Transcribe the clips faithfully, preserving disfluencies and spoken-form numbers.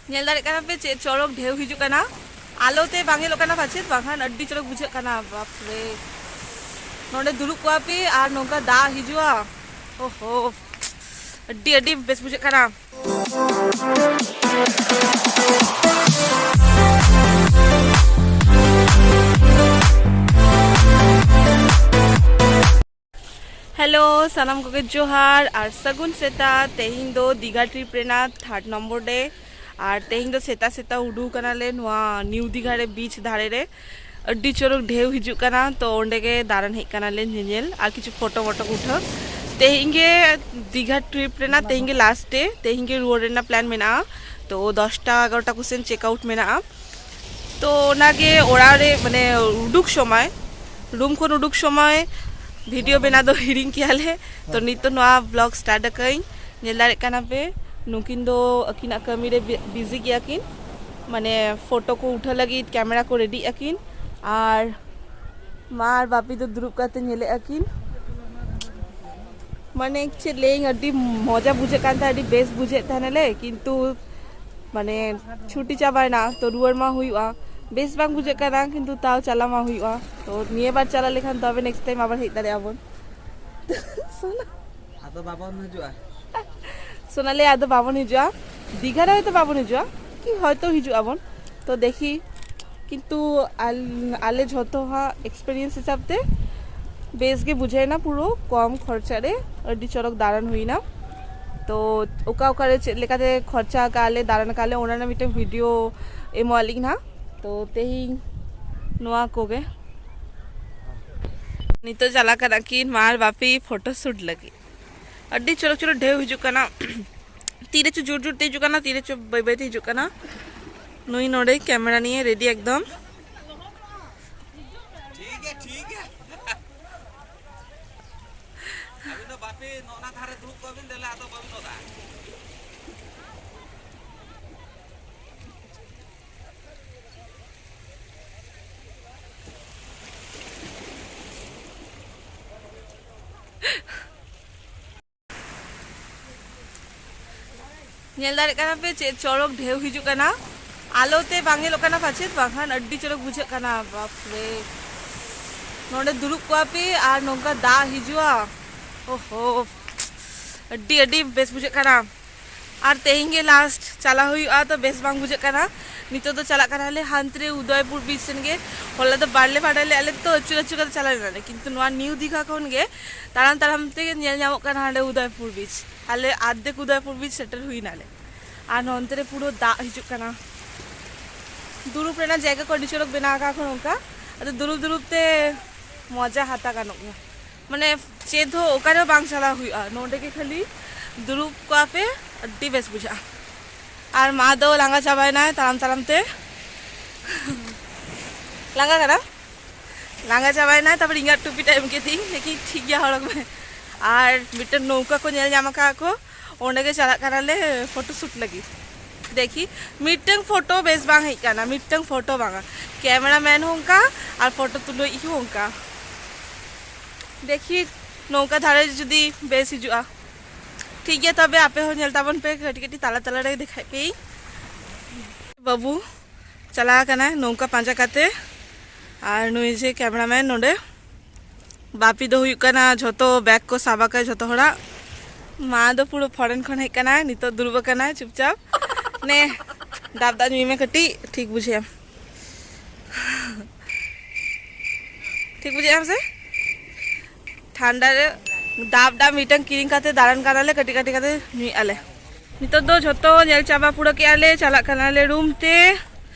ᱧᱮᱞ ᱫᱟᱲᱮᱭᱟᱜ ᱠᱟᱱᱟ ᱯᱮ ᱪᱮᱫ ᱪᱚᱨᱚᱠ ᱰᱷᱮᱣ ᱦᱤᱡᱩᱜ ᱠᱟᱱᱟ᱾ ᱟᱞᱚ ᱛᱮ ᱵᱟᱝ ᱧᱮᱞᱚᱜ ᱠᱟᱱᱟ ᱯᱟᱪᱮᱫ, ᱵᱟᱝᱠᱷᱟᱱ ᱟᱹᱰᱤ ᱪᱚᱨᱚᱠ ᱵᱩᱡᱷᱟᱹᱜ ᱠᱟᱱᱟ᱾ ᱵᱟᱯ ᱨᱮ, ᱱᱚᱰᱮ ᱫᱩᱲᱩᱵ ᱠᱚᱜᱼᱟ ᱯᱮ ᱟᱨ ᱱᱚᱝᱠᱟ ᱫᱟᱜ ᱦᱤᱡᱩᱜᱼᱟ᱾ ᱳᱦᱳ, ᱟᱹᱰᱤ ᱟᱹᱰᱤ ᱵᱮᱥ ᱵᱩᱡᱷᱟᱹᱜ ᱠᱟᱱᱟ᱾ ᱦᱮᱞᱳ, ᱥᱟᱱᱟᱢ ᱠᱚᱜᱮ ᱡᱚᱦᱟᱨ ᱟᱨ ᱥᱟᱹᱜᱩᱱ ᱥᱮᱛᱟᱜ᱾ ᱛᱮᱦᱮᱧ ᱫᱚ ᱫᱤᱜᱷᱟ ᱴᱨᱤᱯ ᱨᱮᱱᱟᱜ ᱛᱷᱟᱨᱰ ᱱᱚᱢᱵᱚᱨ ᱰᱮ, ᱟᱨ ᱛᱮᱦᱮᱧ ᱫᱚ ᱥᱮᱛᱟᱜ ᱥᱮᱛᱟᱜ ᱩᱰᱩᱠ ᱠᱟᱱᱟᱞᱮ ᱱᱚᱣᱟ ᱱᱤᱭᱩ ᱫᱤᱜᱷᱟ ᱨᱮ, ᱵᱤᱪ ᱫᱷᱟᱨᱮ ᱨᱮ᱾ ᱟᱹᱰᱤ ᱪᱚᱨᱚᱠ ᱰᱷᱮᱣ ᱦᱤᱡᱩᱜ ᱠᱟᱱᱟ, ᱛᱚ ᱚᱸᱰᱮ ᱜᱮ ᱫᱟᱬᱟᱱ ᱦᱮᱡ ᱠᱟᱱᱟᱞᱮ ᱧᱮᱧᱮᱞ ᱟᱨ ᱠᱤᱪᱷᱩ ᱯᱷᱳᱴᱳ ᱢᱚᱴᱳ ᱠᱚ ᱩᱴᱷᱟᱹᱣ᱾ ᱛᱮᱦᱮᱧ ᱜᱮ ᱫᱤᱜᱷᱟ ᱴᱨᱤᱯ ᱨᱮᱱᱟᱜ ᱛᱮᱦᱮᱧ ᱜᱮ ᱞᱟᱥᱴ ᱰᱮ, ᱛᱮᱦᱮᱧ ᱜᱮ ᱨᱩᱣᱟᱹᱲ ᱨᱮᱱᱟᱜ ᱯᱞᱟᱱ ᱢᱮᱱᱟᱜᱼᱟ᱾ ᱛᱚ ᱫᱚᱥᱴᱟ ᱮᱜᱟᱨᱚᱴᱟ ᱠᱚᱥᱮᱱ ᱪᱮᱠ ᱟᱣᱩᱴ ᱢᱮᱱᱟᱜᱼᱟ᱾ ᱛᱚ ᱚᱱᱟᱜᱮ ᱚᱲᱟᱜ ᱨᱮ ᱢᱟᱱᱮ ᱩᱰᱩᱠ ᱥᱚᱢᱚᱭ, ᱨᱩᱢ ᱠᱷᱚᱱ ᱩᱰᱩᱠ ᱥᱚᱢᱚᱭ ᱵᱷᱤᱰᱤᱭᱳ ᱵᱮᱱᱟᱣ ᱫᱚ ᱦᱤᱲᱤᱧ ᱠᱮᱭᱟᱞᱮ᱾ ᱛᱚ ᱱᱤᱛᱚᱜ ᱱᱚᱣᱟ ᱵᱞᱚᱜ ᱥᱴᱟᱨᱴ ᱟᱠᱟᱫᱟᱹᱧ᱾ ᱧᱮᱞ ᱫᱟᱲᱮᱭᱟᱜ ᱠᱟᱱᱟ ᱯᱮ, ᱱᱩᱠᱤᱱ ᱫᱚ ᱟᱹᱠᱤᱱᱟᱜ ᱠᱟᱹᱢᱤ ᱨᱮ ᱵᱤ-, ᱵᱤᱡᱤ ᱜᱮᱭᱟ ᱠᱤᱱ, ᱢᱟᱱᱮ ᱯᱷᱳᱴᱳ ᱠᱚ ᱩᱴᱷᱟᱹᱣ ᱞᱟᱹᱜᱤᱫ ᱠᱮᱢᱮᱨᱟ ᱠᱚ ᱨᱮᱰᱤ ᱟᱹᱠᱤᱱ, ᱟᱨ ᱢᱟ ᱟᱨ ᱵᱟᱯᱤ ᱫᱚ ᱫᱩᱲᱩᱵ ᱠᱟᱛᱮ ᱧᱮᱞᱮᱫ ᱟᱹᱠᱤᱱ᱾ ᱢᱟᱱᱮ ᱪᱮᱫ ᱞᱟᱹᱭᱟᱹᱧ, ᱟᱹᱰᱤ ᱢᱚᱡᱟ ᱵᱩᱡᱷᱟᱹᱜ ᱠᱟᱱ ᱛᱟᱦᱮᱸᱫ, ᱟᱹᱰᱤ ᱵᱮᱥ ᱵᱩᱡᱷᱟᱹᱜ ᱛᱟᱦᱮᱱᱟᱞᱮ, ᱠᱤᱱᱛᱩ ᱢᱟᱱᱮ ᱪᱷᱩᱴᱤ ᱪᱟᱵᱟᱭᱮᱱᱟ, ᱛᱚ ᱨᱩᱣᱟᱹᱲ ᱢᱟ ᱦᱩᱭᱩᱜᱼᱟ᱾ ᱵᱮᱥ ᱵᱟᱝ ᱵᱩᱡᱷᱟᱹᱜ ᱠᱟᱱᱟ, ᱠᱤᱱᱛᱩ ᱛᱟᱣ ᱪᱟᱞᱟᱣ ᱢᱟ ᱦᱩᱭᱩᱜᱼᱟ᱾ ᱛᱚ ᱱᱤᱭᱟᱹ ᱵᱟᱨ ᱪᱟᱞᱟᱣ ᱞᱮᱠᱷᱟᱱ ᱛᱚᱵᱮ ᱱᱮᱠᱥᱴ ᱴᱟᱭᱤᱢ ᱟᱵᱟᱨ ᱦᱮᱡ ᱫᱟᱲᱮᱭᱟᱜᱼᱟ ᱵᱚᱱ᱾ ᱥᱳᱱᱟ᱾ ᱟᱫᱚ ᱵᱟᱵᱚᱱ ᱦᱤᱡᱩᱜᱼᱟ᱾ ᱥᱳᱱᱟᱞᱤ, ᱟᱫᱚ ᱵᱟᱵᱚᱱ ᱦᱤᱡᱩᱜᱼᱟ, ᱫᱤᱜᱷᱟ ᱨᱮ ᱦᱚᱭᱛᱳ ᱵᱟᱵᱚᱱ ᱦᱤᱡᱩᱜᱼᱟ, ᱠᱤ ᱦᱚᱭᱛᱳ ᱦᱤᱡᱩᱜ ᱟᱵᱚᱱ, ᱛᱚ ᱫᱮᱠᱷᱤ᱾ ᱠᱤᱱᱛᱩ ᱟᱞ-, ᱟᱞᱮ ᱡᱷᱚᱛᱚ ᱦᱟᱸᱜ ᱮᱠᱥᱯᱮᱨᱤᱭᱮᱱᱥ ᱦᱤᱥᱟᱹᱵ ᱛᱮ ᱵᱮᱥ ᱜᱮ ᱵᱩᱡᱷᱟᱹᱣ ᱮᱱᱟ, ᱯᱩᱨᱟᱹ ᱠᱚᱢ ᱠᱷᱚᱨᱪᱟ ᱨᱮ ᱟᱹᱰᱤ ᱪᱚᱨᱚᱠ ᱫᱟᱬᱟᱱ ᱦᱩᱭᱱᱟ᱾ ᱛᱚ ᱚᱠᱟ ᱚᱠᱟᱨᱮ ᱪᱮᱫ ᱞᱮᱠᱟᱛᱮ ᱠᱷᱚᱨᱪᱟ ᱟᱠᱟᱫ ᱞᱮ, ᱫᱟᱬᱟᱱ ᱟᱠᱟᱫ ᱞᱮ, ᱚᱱᱟ ᱨᱮᱱᱟᱜ ᱢᱤᱫᱴᱮᱱ ᱵᱷᱤᱰᱤᱭᱳ ᱮᱢᱚᱜ ᱟᱹᱞᱤᱧ ᱱᱟᱦᱟᱜ᱾ ᱛᱚ ᱛᱮᱦᱮᱧ ᱱᱚᱣᱟ ᱠᱚᱜᱮ᱾ ᱱᱤᱛᱚᱜ ᱪᱟᱞᱟᱜ ᱠᱟᱱᱟ ᱠᱤᱱ ᱢᱟ ᱟᱨ ᱵᱟᱯᱤ ᱯᱷᱳᱴᱳ ᱥᱩᱴ ᱞᱟᱹᱜᱤᱫ᱾ ᱟᱹᱰᱤ ᱪᱚᱨᱚᱠ ᱪᱚᱨᱚᱠ ᱰᱷᱮᱣ ᱦᱤᱡᱩᱜ ᱠᱟᱱᱟ᱾ ᱛᱤᱨᱮ ᱪᱚ ᱡᱳᱨ ᱡᱳᱨ ᱛᱮ ᱦᱤᱡᱩᱜ ᱠᱟᱱᱟ, ᱛᱤᱨᱮ ᱪᱚ ᱵᱟᱹᱭ ᱵᱟᱹᱭ ᱛᱮ ᱦᱤᱡᱩᱜ ᱠᱟᱱᱟ᱾ ᱱᱩᱭ ᱱᱚᱰᱮ ᱠᱮᱢᱮᱨᱟ ᱱᱤᱭᱮ ᱨᱮᱰᱤ ᱮᱠᱫᱚᱢ᱾ ᱴᱷᱤᱠ ᱜᱮᱭᱟ, ᱴᱷᱤᱠ ᱜᱮᱭᱟ᱾ ᱟᱹᱵᱤᱱ ᱫᱚ ᱵᱟᱯᱮ ᱱᱚᱜᱼᱱᱟ ᱫᱷᱟᱨᱮ ᱫᱩᱲᱩᱵ ᱠᱚᱜ ᱵᱤᱱ, ᱫᱮᱞᱟ ᱟᱫᱚ ᱵᱟᱹᱵᱤᱱ ᱚᱫᱟ᱾ ᱧᱮᱞ ᱫᱟᱲᱮᱭᱟᱜ ᱠᱟᱱᱟ ᱯᱮ ᱪᱮᱫ ᱪᱚᱨᱚᱠ ᱰᱷᱮᱣ ᱦᱤᱡᱩᱜ ᱠᱟᱱᱟ? ᱟᱞᱚ ᱛᱮ ᱵᱟᱝ ᱧᱮᱞᱚᱜ ᱠᱟᱱᱟ ᱯᱟᱪᱮᱫ, ᱵᱟᱝᱠᱷᱟᱱ ᱟᱹᱰᱤ ᱪᱚᱨᱚᱠ ᱵᱩᱡᱷᱟᱹᱜ ᱠᱟᱱᱟ᱾ ᱵᱟᱯ ᱨᱮ, ᱱᱚᱰᱮ ᱫᱩᱲᱩᱵ ᱠᱚᱜᱼᱟ ᱯᱮ ᱟᱨ ᱱᱚᱝᱠᱟ ᱫᱟᱜ ᱦᱤᱡᱩᱜᱼᱟ᱾ ᱳᱦᱳ, ᱟᱹᱰᱤ ᱟᱹᱰᱤ ᱵᱮᱥ ᱵᱩᱡᱷᱟᱹᱜ ᱠᱟᱱᱟ᱾ ᱟᱨ ᱛᱮᱦᱮᱧ ᱜᱮ ᱞᱟᱥᱴ ᱪᱟᱞᱟᱣ ᱦᱩᱭᱩᱜᱼᱟ, ᱛᱚ ᱵᱮᱥ ᱵᱟᱝ ᱵᱩᱡᱷᱟᱹᱜ ᱠᱟᱱᱟ᱾ ᱱᱤᱛᱚᱜ ᱫᱚ ᱪᱟᱞᱟᱜ ᱠᱟᱱᱟᱞᱮ ᱦᱟᱱᱛᱮ ᱨᱮ ᱩᱫᱚᱭᱯᱩᱨ ᱵᱤᱪ ᱥᱮᱱ ᱜᱮ᱾ ᱦᱚᱞᱟ ᱫᱚ ᱵᱟᱨᱞᱮ ᱵᱷᱟᱰᱟ ᱞᱮ, ᱟᱞᱮ ᱫᱚ ᱟᱹᱪᱩᱨ ᱟᱹᱪᱩᱨ ᱠᱟᱛᱮ ᱪᱟᱞᱟᱣ ᱞᱮᱱᱟᱞᱮ, ᱠᱤᱱᱛᱩ ᱱᱚᱣᱟ ᱱᱤᱭᱩ ᱫᱤᱜᱷᱟ ᱠᱷᱚᱱ ᱜᱮ ᱛᱟᱲᱟᱢ ᱛᱟᱲᱟᱢ ᱛᱮᱜᱮ ᱧᱮᱞ ᱧᱟᱢᱚᱜ ᱠᱟᱱᱟ ᱦᱟᱸᱰᱮ ᱩᱫᱚᱭᱯᱩᱨ ᱵᱤᱪ᱾ ᱟᱞᱮ ᱟᱨᱫᱷᱮᱠ ᱩᱫᱚᱭᱯᱩᱨ ᱵᱤᱪ ᱥᱮᱴᱮᱨ ᱦᱩᱭᱱᱟᱞᱮ᱾ ᱟᱨ ᱱᱚᱱᱛᱮ ᱨᱮ ᱯᱩᱨᱟᱹ ᱫᱟᱜ ᱦᱤᱡᱩᱜ ᱠᱟᱱᱟ᱾ ᱫᱩᱲᱩᱵ ᱨᱮᱱᱟᱜ ᱡᱟᱭᱜᱟ ᱠᱚ ᱟᱹᱰᱤ ᱪᱚᱨᱚᱠ ᱵᱮᱱᱟᱣ ᱟᱠᱟᱫ ᱠᱚ ᱱᱚᱝᱠᱟ᱾ ᱟᱫᱚ ᱫᱩᱲᱩᱵ ᱫᱩᱲᱩᱵ ᱛᱮ ᱢᱚᱡᱟ ᱦᱟᱛᱟᱣ ᱜᱟᱱᱚᱜ ᱜᱮᱭᱟ᱾ ᱢᱟᱱᱮ ᱪᱮᱫ ᱦᱚᱸ ᱚᱠᱟ ᱨᱮᱦᱚᱸ ᱵᱟᱝ ᱪᱟᱞᱟᱣ ᱦᱩᱭᱩᱜᱼᱟ, ᱱᱚᱰᱮ ᱜᱮ ᱠᱷᱟᱹᱞᱤ ᱫᱩᱲᱩᱵ ᱠᱚᱜᱼᱟ ᱯᱮ, ᱟᱹᱰᱤ ᱵᱮᱥ ᱵᱩᱡᱷᱟᱹᱜᱼᱟ᱾ ᱟᱨ ᱢᱟ ᱫᱚ ᱞᱟᱸᱜᱟ ᱪᱟᱵᱟᱭᱮᱱᱟᱭ ᱛᱟᱲᱟᱢ ᱛᱟᱲᱟᱢ ᱛᱮ᱾ ᱞᱟᱸᱜᱟ ᱠᱟᱱᱟ, ᱞᱟᱸᱜᱟ ᱪᱟᱵᱟᱭᱮᱱᱟᱭ᱾ ᱛᱟᱨᱯᱚᱨ ᱤᱧᱟᱹᱜ ᱴᱩᱯᱤ ᱴᱟᱜ ᱮᱢ ᱠᱮᱫᱤᱧ, ᱞᱮᱠᱤᱱ ᱴᱷᱤᱠ ᱜᱮᱭᱟ, ᱦᱚᱨᱚᱜ ᱢᱮ᱾ ᱟᱨ ᱢᱤᱫᱴᱮᱱ ᱱᱚᱝᱠᱟ ᱠᱚ ᱧᱮᱞ ᱧᱟᱢ ᱟᱠᱟᱫ ᱠᱚ, ᱚᱸᱰᱮ ᱜᱮ ᱪᱟᱞᱟᱜ ᱠᱟᱱᱟᱞᱮ ᱯᱷᱳᱴᱳ ᱥᱩᱴ ᱞᱟᱹᱜᱤᱫ᱾ ᱫᱮᱠᱷᱤ, ᱢᱤᱫᱴᱟᱝ ᱯᱷᱳᱴᱳ ᱵᱮᱥ ᱵᱟᱝ ᱦᱮᱡ ᱠᱟᱱᱟ, ᱢᱤᱫᱴᱟᱝ ᱯᱷᱳᱴᱳ ᱵᱟᱝᱟ᱾ ᱠᱮᱢᱮᱨᱟ ᱢᱮᱱ ᱦᱚᱸ ᱚᱱᱠᱟ ᱟᱨ ᱯᱷᱳᱴᱳ ᱛᱩᱞᱟᱹᱣᱤᱡ ᱦᱚᱸ ᱚᱱᱠᱟ᱾ ᱫᱮᱠᱷᱤ, ᱱᱚᱝᱠᱟ ᱫᱷᱟᱨᱮ ᱡᱩᱫᱤ ᱵᱮᱥ ᱦᱤᱡᱩᱜᱼᱟ᱾ ᱴᱷᱤᱠ ᱜᱮᱭᱟ, ᱛᱚᱵᱮ ᱟᱯᱮ ᱦᱚᱸ ᱧᱮᱞ ᱛᱟᱵᱚᱱ ᱯᱮ, ᱠᱟᱹᱴᱤᱡ ᱠᱟᱹᱴᱤᱡ ᱛᱟᱞᱟ ᱛᱟᱞᱟ ᱨᱮ ᱫᱮᱠᱷᱟᱭ ᱯᱮᱭᱟᱹᱧ᱾ ᱵᱟᱹᱵᱩ ᱪᱟᱞᱟᱣ ᱟᱠᱟᱱᱟᱭ ᱱᱚᱝᱠᱟ ᱯᱟᱸᱡᱟ ᱠᱟᱛᱮ, ᱟᱨ ᱱᱩᱭ ᱡᱮ ᱠᱮᱢᱮᱨᱟ ᱢᱮᱱ ᱱᱚᱰᱮ᱾ ᱵᱟᱯᱤ ᱫᱚ ᱦᱩᱭᱩᱜ ᱠᱟᱱᱟ ᱡᱷᱚᱛᱚ ᱵᱮᱜᱽ ᱠᱚ ᱥᱟᱵ ᱟᱠᱟᱫ ᱡᱷᱚᱛᱚ ᱦᱚᱲᱟᱜ᱾ ᱢᱟ ᱫᱚ ᱯᱩᱨᱟᱹ ᱯᱷᱚᱨᱮᱱ ᱠᱷᱚᱱ ᱦᱮᱡ ᱠᱟᱱᱟᱭ, ᱱᱤᱛᱚᱜ ᱫᱩᱲᱩᱵ ᱟᱠᱟᱱᱟᱭ ᱪᱩᱯᱪᱟᱯ᱾ ᱱᱮ, ᱰᱟᱵ ᱫᱟᱜ ᱧᱩᱭ ᱢᱮ ᱠᱟᱹᱴᱤᱡ, ᱴᱷᱤᱠ ᱵᱩᱡᱷᱟᱹᱣᱟᱢ᱾ ᱴᱷᱤᱠ ᱵᱩᱡᱷᱟᱹᱜ ᱟᱢ ᱥᱮ? ᱴᱷᱟᱱᱰᱟ ᱨᱮ ᱰᱟᱵ ᱰᱟᱵ ᱢᱤᱫᱴᱟᱝ ᱠᱤᱨᱤᱧ ᱠᱟᱛᱮ ᱫᱟᱬᱟᱱ ᱠᱟᱱᱟᱞᱮ, ᱠᱟᱹᱴᱤᱡ ᱠᱟᱹᱴᱤᱡ ᱠᱟᱛᱮ ᱧᱩᱭᱮᱫᱼᱟ ᱞᱮ᱾ ᱱᱤᱛᱚᱜ ᱫᱚ ᱡᱷᱚᱛᱚ ᱧᱮᱞ ᱪᱟᱵᱟ ᱯᱩᱨᱟᱹ ᱠᱮᱜᱼᱟ ᱞᱮ, ᱪᱟᱞᱟᱜ ᱠᱟᱱᱟᱞᱮ ᱨᱩᱢ ᱛᱮ᱾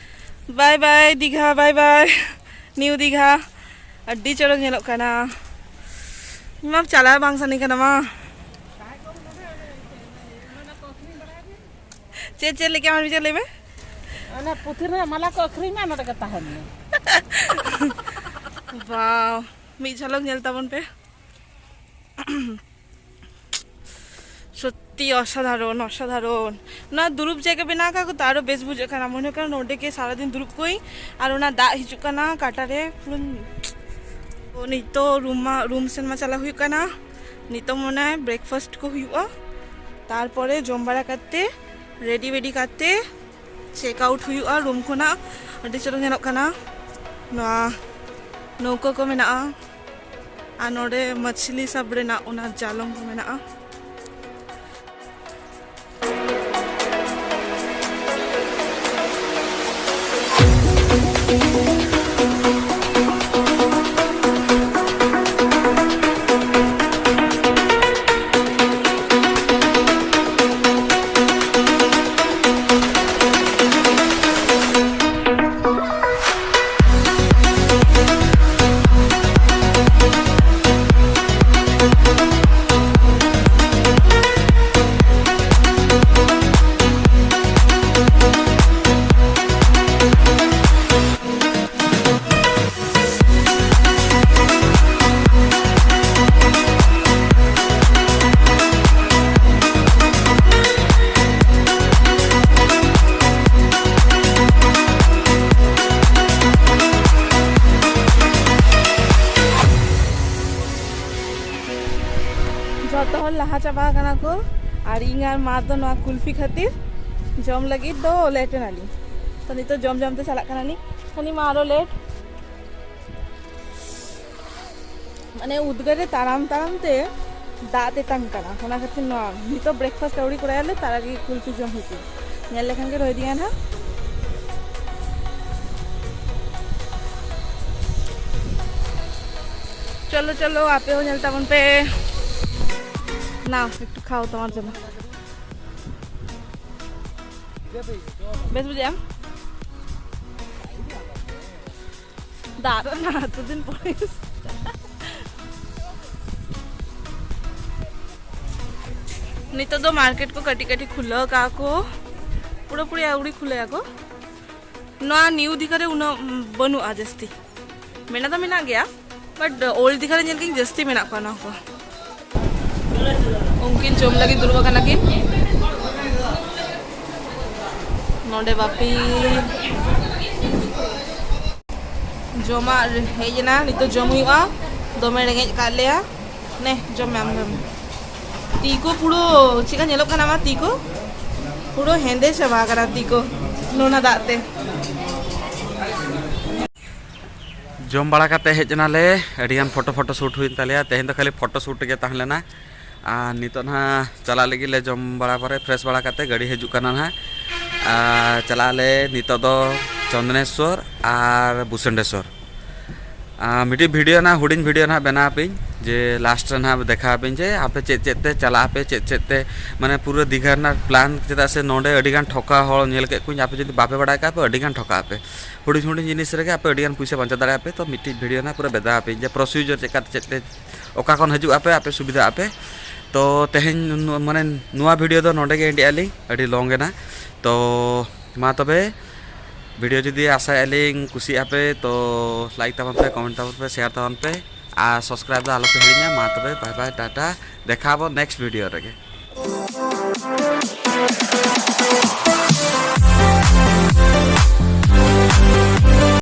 ᱵᱟᱭ ᱵᱟᱭ ᱫᱤᱜᱷᱟ, ᱵᱟᱭ ᱵᱟᱭ ᱱᱤᱭᱩ ᱫᱤᱜᱷᱟ᱾ ᱟᱹᱰᱤ ᱪᱚᱨᱚᱠ ᱧᱮᱞᱚᱜ ᱠᱟᱱᱟ᱾ ᱤᱧ ᱢᱟ ᱪᱟᱞᱟᱣ ᱵᱟᱝ ᱥᱟᱱᱟᱧ ᱠᱟᱱᱟ ᱢᱟ᱾ ᱪᱮᱫ ᱪᱮᱫ ᱞᱟᱹᱭ ᱠᱮᱫ ᱟᱢ, ᱟᱨ ᱢᱤᱫ ᱪᱮᱫ ᱞᱟᱹᱭ ᱢᱮ? ᱚᱱᱟ ᱯᱩᱛᱷᱤ ᱨᱮᱱᱟᱜ ᱢᱟᱞᱟ ᱠᱚ ᱟᱹᱠᱷᱨᱤᱧ ᱢᱟ, ᱱᱚᱰᱮ ᱜᱮ ᱛᱟᱦᱮᱱ ᱢᱮ᱾ ᱵᱟᱣ, ᱢᱤᱫ ᱡᱷᱟᱞᱚᱠ ᱧᱮᱞ ᱛᱟᱵᱚᱱ ᱯᱮ᱾ ᱥᱚᱛᱛᱤ ᱚᱥᱟᱫᱷᱟᱨᱚᱱ, ᱚᱥᱟᱫᱷᱟᱨᱚᱱ᱾ ᱱᱚᱣᱟ ᱫᱩᱲᱩᱵ ᱡᱟᱭᱜᱟ ᱵᱮᱱᱟᱣ ᱠᱟᱜ ᱠᱚ ᱛᱚ, ᱟᱨᱚ ᱵᱮᱥ ᱵᱩᱡᱷᱟᱹᱜ ᱠᱟᱱᱟ᱾ ᱢᱚᱱᱮ ᱦᱩᱭᱩᱜ ᱠᱟᱱᱟ ᱱᱚᱰᱮ ᱜᱮ ᱥᱟᱨᱟᱫᱤᱱ ᱫᱩᱲᱩᱵ ᱠᱚᱜ ᱟᱹᱧ᱾ ᱟᱨ ᱚᱱᱟ ᱫᱟᱜ ᱦᱤᱡᱩᱜ ᱠᱟᱱᱟ ᱠᱟᱴᱟ ᱨᱮ, ᱯᱩᱨᱟᱹ᱾ ᱛᱚ, ᱱᱤᱛᱚᱜ ᱨᱩᱢ ᱢᱟ, ᱨᱩᱢ ᱥᱮᱱ ᱢᱟ ᱪᱟᱞᱟᱣ ᱦᱩᱭᱩᱜ ᱠᱟᱱᱟ᱾ ᱱᱤᱛᱚᱜ ᱢᱚᱱᱮ ᱦᱚᱭ ᱵᱨᱮᱠᱯᱷᱟᱥᱴ ᱠᱚ ᱦᱩᱭᱩᱜᱼᱟ, ᱛᱟᱨᱯᱚᱨᱮ ᱡᱚᱢ ᱵᱟᱲᱟ ᱠᱟᱛᱮ ᱨᱮᱰᱤ ᱣᱮᱰᱤ ᱠᱟᱛᱮ ᱪᱮᱠ ᱟᱣᱩᱴ ᱦᱩᱭᱩᱜᱼᱟ ᱨᱩᱢ ᱠᱷᱚᱱᱟᱜ᱾ ᱟᱹᱰᱤ ᱪᱚᱨᱚᱠ ᱧᱮᱞᱚᱜ ᱠᱟᱱᱟ᱾ ᱱᱚᱣᱟ ᱱᱟᱹᱣᱠᱟᱹ ᱠᱚ ᱢᱮᱱᱟᱜᱼᱟ, ᱟᱨ ᱱᱚᱰᱮ ᱢᱟᱪᱷᱞᱤ ᱥᱟᱵ ᱨᱮᱱᱟᱜ ᱚᱱᱟ ᱡᱟᱞᱚᱢ ᱠᱚ ᱢᱮᱱᱟᱜᱼᱟ᱾ ᱡᱚᱛᱚ ᱦᱚᱲ ᱞᱟᱦᱟ ᱪᱟᱵᱟ ᱟᱠᱟᱱᱟ ᱠᱚ, ᱟᱨ ᱤᱧ ᱟᱨ ᱢᱟ ᱫᱚ ᱱᱚᱣᱟ ᱠᱩᱞᱯᱷᱤ ᱠᱷᱟᱹᱛᱤᱨ ᱡᱚᱢ ᱞᱟᱹᱜᱤᱫ ᱫᱚ ᱞᱮᱴ ᱮᱱᱟᱞᱤᱧ᱾ ᱛᱚ ᱱᱤᱛᱚᱜ ᱡᱚᱢ ᱡᱚᱢ ᱛᱮ ᱪᱟᱞᱟᱜ ᱠᱟᱱᱟᱞᱤᱧ, ᱠᱷᱟᱹᱱᱤ ᱢᱟ ᱟᱨᱚ ᱞᱮᱴ᱾ ᱢᱟᱱᱮ ᱩᱫᱽᱜᱟᱹᱨ ᱨᱮ ᱛᱟᱲᱟᱢ ᱛᱟᱲᱟᱢ ᱛᱮ ᱫᱟᱜ ᱛᱮᱛᱟᱝ ᱠᱟᱱᱟ, ᱚᱱᱟ ᱠᱷᱟᱹᱛᱤᱨ ᱱᱚᱣᱟ ᱱᱤᱛᱚᱜ ᱵᱨᱮᱠᱯᱷᱟᱥᱴ ᱟᱹᱣᱲᱤ ᱠᱚᱨᱟᱭᱟᱞᱮ, ᱛᱟᱨ ᱟᱜᱮ ᱠᱩᱞᱯᱷᱤ ᱡᱚᱢ ᱦᱩᱭᱩᱜ ᱠᱟᱱᱟ᱾ ᱧᱮᱞ ᱞᱮᱠᱷᱟᱱ ᱜᱮ ᱨᱳᱦᱤᱛ ᱜᱮ ᱱᱟᱦᱟᱜ᱾ ᱪᱚᱞᱚ ᱪᱚᱞᱚ, ᱟᱯᱮ ᱦᱚᱸ ᱧᱮᱞ ᱛᱟᱵᱚᱱ ᱯᱮ᱾ ᱱᱟᱣ ᱮᱠᱴᱩ ᱠᱷᱟᱣ ᱛᱳᱢᱟᱨ ᱡᱚᱱᱱᱚ᱾ ᱵᱮᱥ ᱵᱩᱡᱷᱟᱹᱜᱼᱟ? ᱫᱟᱜ ᱨᱮᱱᱟᱜ ᱟᱹᱛᱩ ᱫᱤᱱ ᱯᱚᱨᱮ᱾ ᱱᱤᱛᱚᱜ ᱫᱚ ᱢᱟᱨᱠᱮᱴ ᱠᱚ ᱠᱟᱹᱴᱤᱡ ᱠᱟᱹᱴᱤᱡ ᱠᱷᱩᱞᱟᱹᱣ ᱠᱟᱜᱼᱟ ᱠᱚ, ᱯᱩᱨᱟᱹᱯᱩᱨᱤ ᱟᱹᱣᱲᱤ ᱠᱷᱩᱞᱟᱹᱭᱟᱠᱚ᱾ ᱱᱚᱣᱟ ᱱᱤᱭᱩ ᱫᱤᱜᱷᱟ ᱨᱮ ᱩᱱᱟᱹᱜ ᱵᱟᱹᱱᱩᱜᱼᱟ ᱡᱟᱹᱥᱛᱤ, ᱢᱮᱱᱟᱜ ᱫᱚ ᱢᱮᱱᱟᱜ ᱜᱮᱭᱟ, ᱵᱟᱴ ᱳᱞᱰ ᱫᱤᱜᱷᱟ ᱨᱮ ᱧᱮᱞ ᱠᱤᱧ ᱡᱟᱹᱥᱛᱤ ᱢᱮᱱᱟᱜ ᱠᱚᱣᱟ ᱱᱚᱣᱟ ᱠᱚ᱾ ᱩᱱᱠᱤᱱ ᱡᱚᱢ ᱞᱟᱹᱜᱤᱫ ᱫᱩᱲᱩᱵ ᱟᱠᱟᱱᱟ ᱠᱤᱱ᱾ ᱱᱚᱰᱮ ᱵᱟᱯᱤ ᱡᱚᱢᱟᱜ ᱦᱮᱡ ᱮᱱᱟ, ᱱᱤᱛᱚᱜ ᱡᱚᱢ ᱦᱩᱭᱩᱜᱼᱟ᱾ ᱫᱚᱢᱮ ᱨᱮᱸᱜᱮᱡ ᱟᱠᱟᱫ ᱞᱮᱭᱟ᱾ ᱱᱮ, ᱡᱚᱢ ᱢᱮ ᱟᱢ ᱫᱚ᱾ ᱛᱤ ᱠᱚ ᱯᱩᱨᱟᱹ ᱪᱮᱫᱠᱟ ᱧᱮᱞᱚᱜ ᱠᱟᱱᱟ ᱟᱢᱟᱜ ᱛᱤ ᱠᱚ? ᱯᱩᱨᱟᱹ ᱦᱮᱸᱫᱮ ᱪᱟᱵᱟ ᱟᱠᱟᱱᱟ ᱛᱤ ᱠᱚ ᱱᱚᱣᱟ ᱫᱟᱜ ᱛᱮ᱾ ᱡᱚᱢ ᱵᱟᱲᱟ ᱠᱟᱛᱮ ᱦᱮᱡ ᱮᱱᱟᱞᱮ, ᱟᱹᱰᱤᱜᱟᱱ ᱯᱷᱳᱴᱳ ᱯᱷᱳᱴᱳ ᱥᱩᱴ ᱦᱩᱭᱮᱱ ᱛᱟᱞᱮᱭᱟ᱾ ᱛᱮᱦᱮᱧ ᱫᱚ ᱠᱷᱟᱹᱞᱤ ᱯᱷᱳᱴᱳ ᱥᱩᱴ ᱜᱮ ᱛᱟᱦᱮᱸ ᱞᱮᱱᱟ᱾ ᱟᱨ ᱱᱤᱛᱚᱜ ᱱᱟᱦᱟᱜ ᱪᱟᱞᱟᱜ ᱞᱟᱹᱜᱤᱫ ᱞᱮ, ᱡᱚᱢ ᱵᱟᱲᱟ ᱯᱚᱨᱮ ᱯᱷᱨᱮᱥ ᱵᱟᱲᱟ ᱠᱟᱛᱮ ᱜᱟᱹᱰᱤ ᱦᱤᱡᱩᱜ ᱠᱟᱱᱟ ᱱᱟᱦᱟᱜ᱾ ᱟᱨ ᱪᱟᱞᱟᱜ ᱟᱞᱮ ᱱᱤᱛᱚᱜ ᱫᱚ ᱪᱚᱱᱫᱚᱱᱮᱥᱣᱚᱨ ᱟᱨ ᱵᱷᱩᱥᱚᱱᱰᱮᱥᱣᱚᱨ᱾ ᱟᱨ ᱢᱤᱫᱴᱤᱡ ᱵᱷᱤᱰᱤᱭᱳ ᱱᱟᱦᱟᱜ, ᱦᱩᱰᱤᱧ ᱵᱷᱤᱰᱤᱭᱳ ᱱᱟᱦᱟᱜ ᱵᱮᱱᱟᱣ ᱟᱯᱮᱧ, ᱡᱮ ᱞᱟᱥᱴ ᱨᱮ ᱱᱟᱦᱟᱜ ᱫᱮᱠᱷᱟᱣ ᱟᱯᱮᱧ ᱡᱮ ᱟᱯᱮ ᱪᱮᱫ ᱪᱮᱫ ᱛᱮ ᱪᱟᱞᱟᱜ ᱟᱯᱮ, ᱪᱮᱫ ᱪᱮᱫ ᱛᱮ, ᱢᱟᱱᱮ ᱯᱩᱨᱟᱹ ᱫᱤᱜᱷᱟ ᱨᱮᱱᱟᱜ ᱯᱞᱟᱱ᱾ ᱪᱮᱫᱟᱜ ᱥᱮ ᱱᱚᱰᱮ ᱟᱹᱰᱤᱜᱟᱱ ᱴᱷᱚᱠᱟ ᱦᱚᱲ ᱧᱮᱞ ᱠᱮᱫ ᱠᱚᱧ, ᱟᱯᱮ ᱡᱩᱫᱤ ᱵᱟᱯᱮ ᱵᱟᱲᱟᱭ ᱠᱟᱜ ᱯᱮ ᱟᱹᱰᱤᱜᱟᱱ ᱴᱷᱚᱠᱟ ᱟᱯᱮ᱾ ᱦᱩᱰᱤᱧ ᱦᱩᱰᱤᱧ ᱡᱤᱱᱤᱥ ᱨᱮᱜᱮ ᱟᱯᱮ ᱟᱹᱰᱤᱜᱟᱱ ᱯᱩᱭᱥᱟᱹ ᱵᱟᱧᱪᱟᱣ ᱫᱟᱲᱮᱭᱟᱜᱼᱟ ᱯᱮ᱾ ᱛᱚ ᱢᱤᱫᱴᱤᱡ ᱵᱷᱤᱰᱤᱭᱳ ᱱᱟᱦᱟᱜ ᱯᱩᱨᱟᱹ ᱵᱮᱫᱟ ᱟᱯᱮᱧ ᱡᱮ ᱯᱨᱚᱥᱤᱡᱚᱨ ᱪᱮᱫ ᱠᱟᱛᱮ ᱪᱮᱫ ᱛᱮ, ᱚᱠᱟ ᱠᱷᱚᱱ ᱦᱤᱡᱩᱜ ᱟᱯᱮ, ᱟᱯᱮ ᱥᱩᱵᱤᱫᱷᱟᱜ ᱟᱯᱮ᱾ ᱛᱚ ᱛᱮᱦᱮᱧ ᱱᱩ-, ᱢᱟᱱᱮ ᱱᱚᱣᱟ ᱵᱷᱤᱰᱤᱭᱳ ᱫᱚ ᱱᱚᱰᱮ ᱜᱮ ᱮᱱᱰᱮᱜᱼᱟ ᱞᱤᱧ, ᱟᱹᱰᱤ ᱞᱚᱝ ᱮᱱᱟ᱾ ᱛᱚ ᱢᱟ ᱛᱚᱵᱮ ᱵᱷᱤᱰᱤᱭᱳ ᱡᱩᱫᱤ ᱟᱥᱟᱭᱮᱫᱼᱟ ᱞᱤᱧ ᱠᱩᱥᱤᱭᱟᱜᱼᱟ ᱯᱮ, ᱛᱚ ᱞᱟᱭᱤᱠ ᱛᱟᱵᱚᱱ ᱯᱮ, ᱠᱚᱢᱮᱱᱴ ᱛᱟᱵᱚᱱ ᱯᱮ, ᱥᱮᱭᱟᱨ ᱛᱟᱵᱚᱱ ᱯᱮ ᱟᱨ ᱥᱟᱵᱥᱠᱨᱟᱭᱤᱵ ᱫᱚ ᱟᱞᱚ ᱯᱮ ᱦᱤᱲᱤᱧᱟ᱾ ᱢᱟ ᱛᱚᱵᱮ ᱵᱟᱭ ᱵᱟᱭ, ᱴᱟᱴᱟ, ᱫᱮᱠᱷᱟ ᱟᱵᱚᱱ ᱱᱮᱠᱥᱴ ᱵᱷᱤᱰᱤᱭᱳ ᱨᱮᱜᱮ᱾